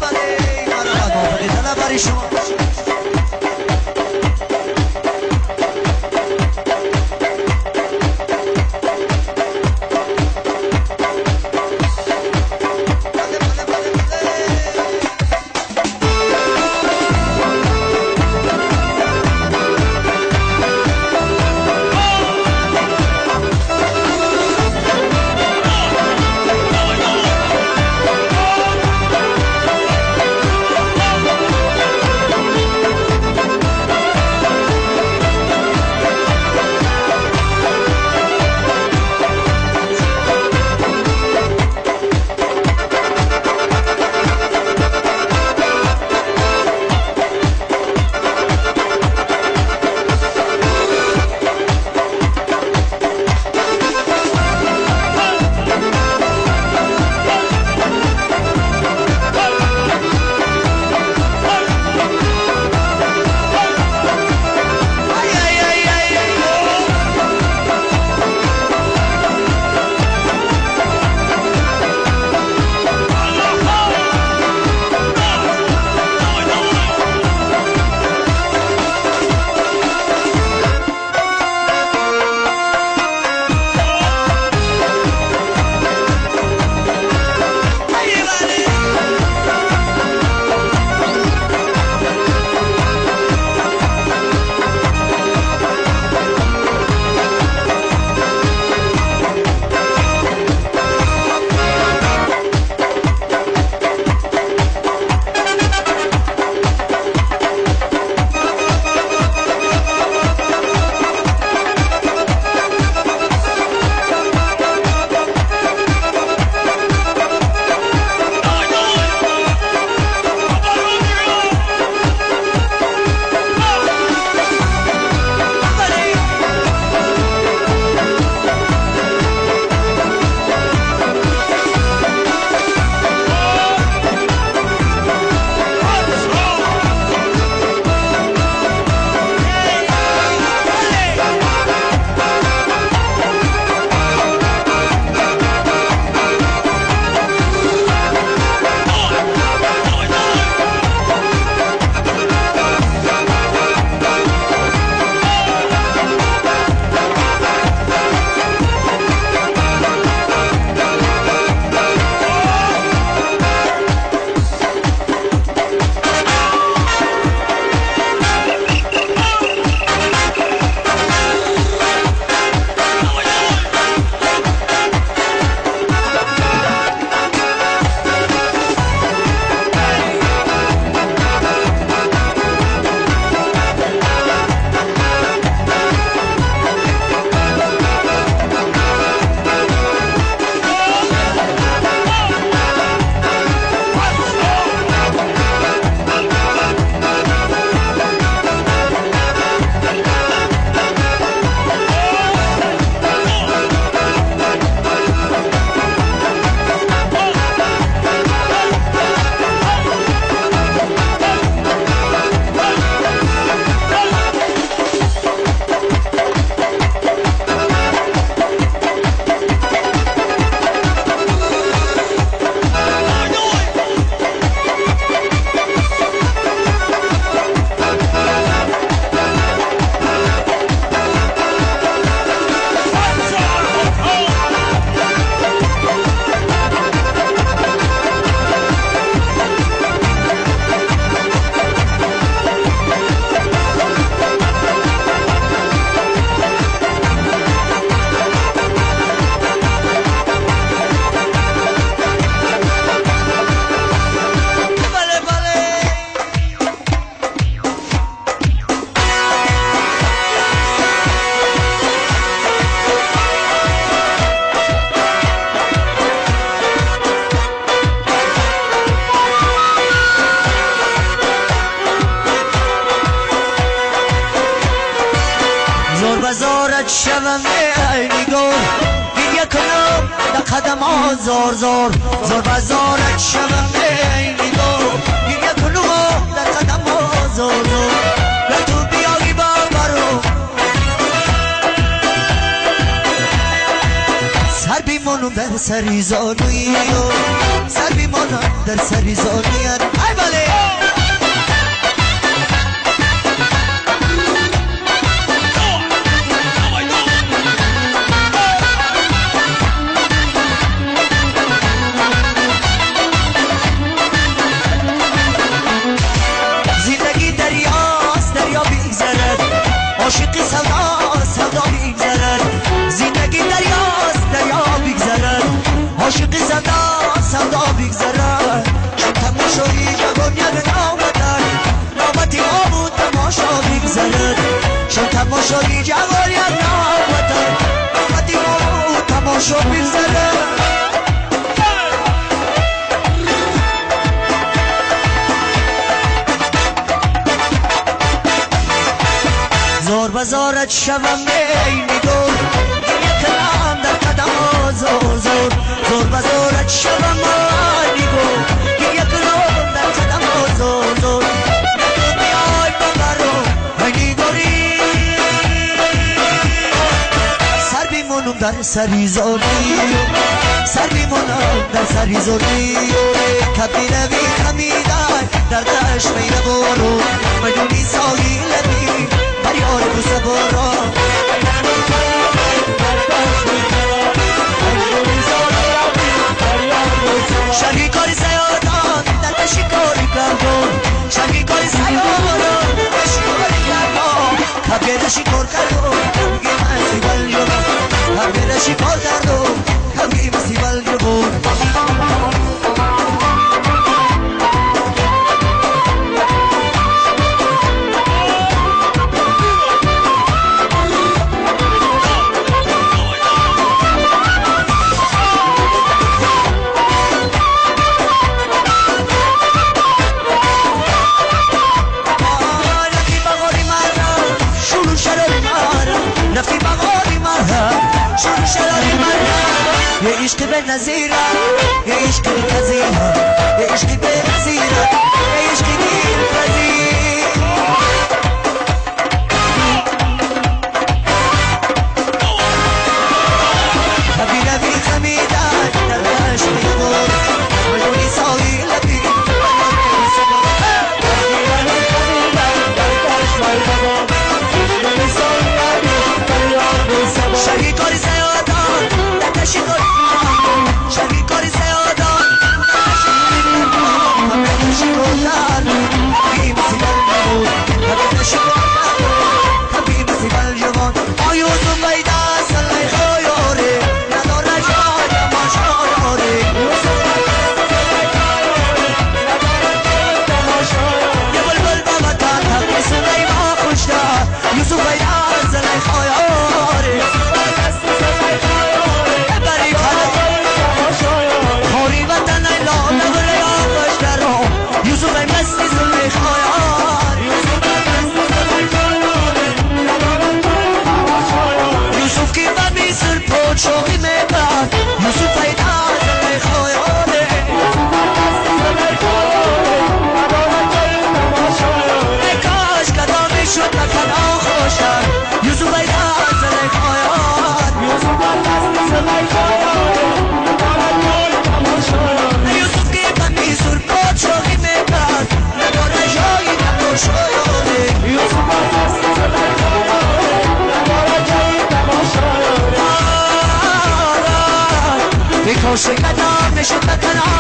بله مرحبا موافقی طلب برای شما. بزارت شوم ای نگار، گریه کنم در قدم زار زار، زار بزارت شوم ای نگار، گریه کنم در قدم زار زار، تو بیایی با برو سر بیمانم در سری زانوی سر بیمانم در سری زانویت ای بله زندگی دریاست دریا بیگذرد عاشقی سودا سودا بیگذرد زندگی دریاست دریا بیگذرد عاشقی سودا سودا بیگذرد چون تماشایی جوان یک نوبتن نوبتی آب و تماشا بیگذرد چون تماشایی جوان یک نوبتن نوبتی آب و تماشا بیگذرد زار بزارت شوم ای نگار گریه کنم در قدم زار زار زار بزارت شوم ای نگار گریه کنم در قدم زار زار نگو بیای ببرم ای نگاری سر بیمانم در سری زاری سر بیمانم در سری زاری کبی روی خمیدن در دشت میره بارو مجنونی ساحل لبی یار بوسه بارا شبی کاری سیادان در پشی کاری کردم شبی کاری سیادان در پشی کاری کردم کبیره شکار کردم کبگی مسی بل جبون کبیره شکار کردم کبگی مسی بل جبون يا عشق بالنزيرة يا عشق بالنزيرة يا عشق بالنزيرة يا عشق بالنزيرة حبيبي في خميدة درش بيدور مجنوني صاوي لبي شبی کاری سیادان شکار شبی کاری سیادان شکار شکدام نشد بکنم.